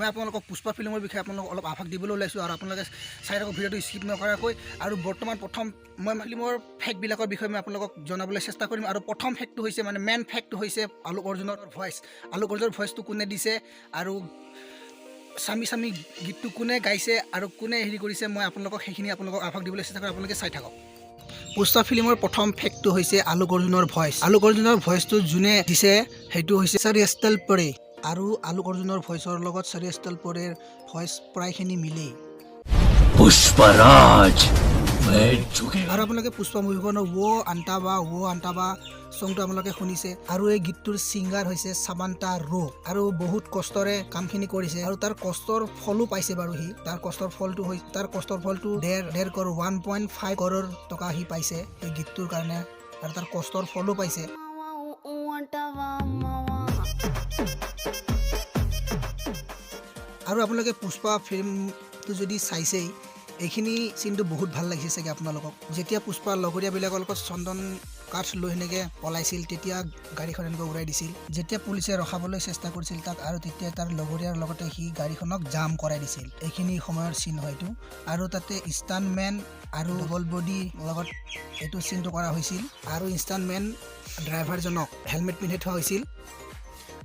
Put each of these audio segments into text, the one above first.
মই আপোনালোকক পুষ্পা ফিল্মৰ বিষয়ে আপোনালোকক অলপ আভাস দিবলৈ ওলাইছোঁ আৰু আপোনালোকে চাই থাকক ভিডিঅ'টো স্কিপ নকৰাকৈ। আৰু বৰ্তমান প্ৰথম মই ফিল্মৰ ফেক্টবিলাকৰ বিষয়ে মই আপোনালোকক জনাবলৈ চেষ্টা কৰিম। আৰু প্ৰথম ফেক্টটো হৈছে, মানে মেইন ফেক্টটো হৈছে আলোক অৰ্জুনৰ ভইচ। আলোক অৰ্জুনৰ ভইচটো কোনে দিছে আৰু স্বামী স্বামী গীতটো কোনে গাইছে আৰু কোনে হেৰি কৰিছে, মই আপোনালোকক সেইখিনি আপোনালোকক আভাস দিবলৈ চেষ্টা কৰিম। আপোনালোকে চাই থাকক। পুষ্পা ফিল্মৰ প্ৰথম ফেক্টটো হৈছে আলোক অৰ্জুনৰ ভইচ। আলোক অৰ্জুনৰ ভইচটো যোনে দিছে, সেইটো হৈছে চাৰিয়াষ্টাল পৰে। আৰু আলোক অৰ্জুনৰ ভইচৰ লগত চাৰিয়াষ্টাল পৰেৰ ভইচ প্ৰায়খিনি মিলেই। पुष्पराज, मैं झुकेगा আৰু আপোনালোকে পুষ্পা মুভিখনৰ ৱ' আন্টাবা ৱ' আন্টাবা চংটো আপোনালোকে শুনিছে। আৰু এই গীতটোৰ ছিংগাৰ হৈছে সামান্তা ৰ'। আৰু বহুত কষ্টৰে কামখিনি কৰিছে আৰু তাৰ কষ্টৰ ফলো পাইছে বাৰু সি। তাৰ কষ্টৰ ফলটো 1.5 কৰোৰ, 1.5 কৰোৰ টকা সি পাইছে এই গীতটোৰ কাৰণে আৰু তাৰ কষ্টৰ ফলো পাইছে। అంటావా మావా? আৰু আপোনালোকে পুষ্পা ফিল্মটো যদি চাইছেই, এইখিনি চিনটো বহুত ভাল লাগিছে চাগে আপোনালোকক। যেতিয়া পুষ্পা লগৰীয়াবিলাকৰ লগত চন্দন কাঠ লৈ সেনেকৈ পলাইছিল, তেতিয়া গাড়ীখন এনেকৈ উৰাই দিছিল। যেতিয়া পুলিচে ৰখাবলৈ চেষ্টা কৰিছিল তাক আৰু তেতিয়া তাৰ লগৰীয়াৰ লগতে সি গাড়ীখনক জাম কৰাই দিছিল। এইখিনি সময়ৰ চিন হয় এইটো। আৰু তাতে ষ্টাণ্টমেন আৰু ডবল বডি লগত এইটো চিনটো কৰা হৈছিল আৰু ষ্টাণ্টমেন ড্ৰাইভাৰজনক হেলমেট পিন্ধাই থোৱা হৈছিল।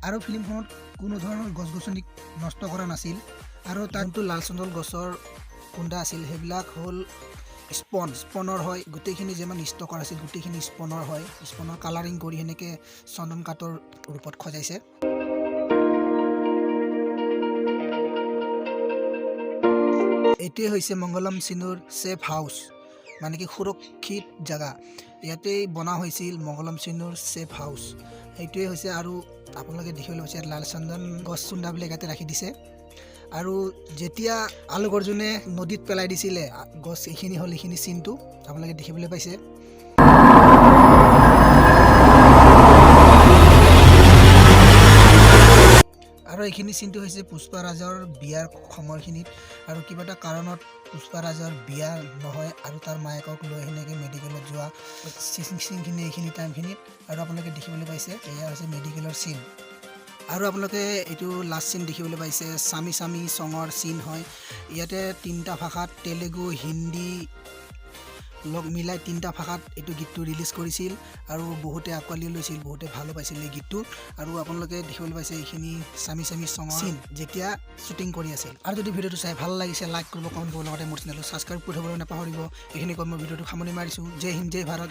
আৰু ফিল্মখনত কোনো ধৰণৰ গছ গছনি নষ্ট কৰা নাছিল। আৰু তাত যোনটো লাল চন্দন গছৰ কুন্দা আছিল, সেইবিলাক হ'ল স্পনৰ হয়। গোটেইখিনি যিমান ষ্টকৰ আছিল, গোটেইখিনি স্পনৰ হয়। স্পনৰ কালাৰিং কৰি সেনেকৈ চন্দন কাঠৰ ৰূপত সজাইছে। এইটোৱে হৈছে মংগলম চিনুৰ ছেফ হাউচ, মানে কি সুৰক্ষিত জেগা। ইয়াতেই বনোৱা হৈছিল মংগলম চিনুৰ ছেফ হাউচ, সেইটোৱে হৈছে। আৰু আপোনালোকে দেখিবলৈ পাইছে, ইয়াত লাল চন্দন গছ চুন্দাবিলাক ইয়াতে ৰাখি দিছে। আৰু যেতিয়া আলোক অৰ্জুনে নদীত পেলাই দিছিলে গছ, এইখিনি হ'ল এইখিনি চিনটো আপোনালোকে দেখিবলৈ পাইছে। আৰু এইখিনি চিনটো হৈছে পুষ্পাৰাজৰ বিয়াৰ সময়খিনিত। আৰু কিবা এটা কাৰণত পুষ্পাৰাজৰ বিয়া নহয় আৰু তাৰ মায়েকক লৈ সেনেকৈ মেডিকেলত যোৱা চিনখিনি এইখিনি টাইমখিনিত। আৰু আপোনালোকে দেখিবলৈ পাইছে, এয়া হৈছে মেডিকেলৰ চিন। আৰু আপোনালোকে এইটো লাষ্ট চিন দেখিবলৈ পাইছে, স্বামী স্বামী চঙৰ চিন হয়। ইয়াতে তিনিটা ভাষাত, তেলেগু, হিন্দী লগ মিলাই তিনিটা ভাষাত এইটো গীতটো ৰিলিজ কৰিছিল আৰু বহুতে আঁকোৱালি লৈছিল, বহুতে ভালো পাইছিল এই গীতটো। আৰু আপোনালোকে দেখিবলৈ পাইছে, এইখিনি স্বামী স্বামী চঙৰ চিন, যেতিয়া শ্বুটিং কৰি আছিল। আৰু যদি ভিডিঅ'টো চাই ভাল লাগিছে, লাইক কৰিব, কমেণ্ট কৰিব, লগতে মোৰ চেনেলটো ছাবস্ক্ৰাইব কৰি থ'বলৈ নাপাহৰিব। এইখিনি কৈ মই ভিডিঅ'টো সামৰণি মাৰিছোঁ। জয় হিন্দ, জয় ভাৰত।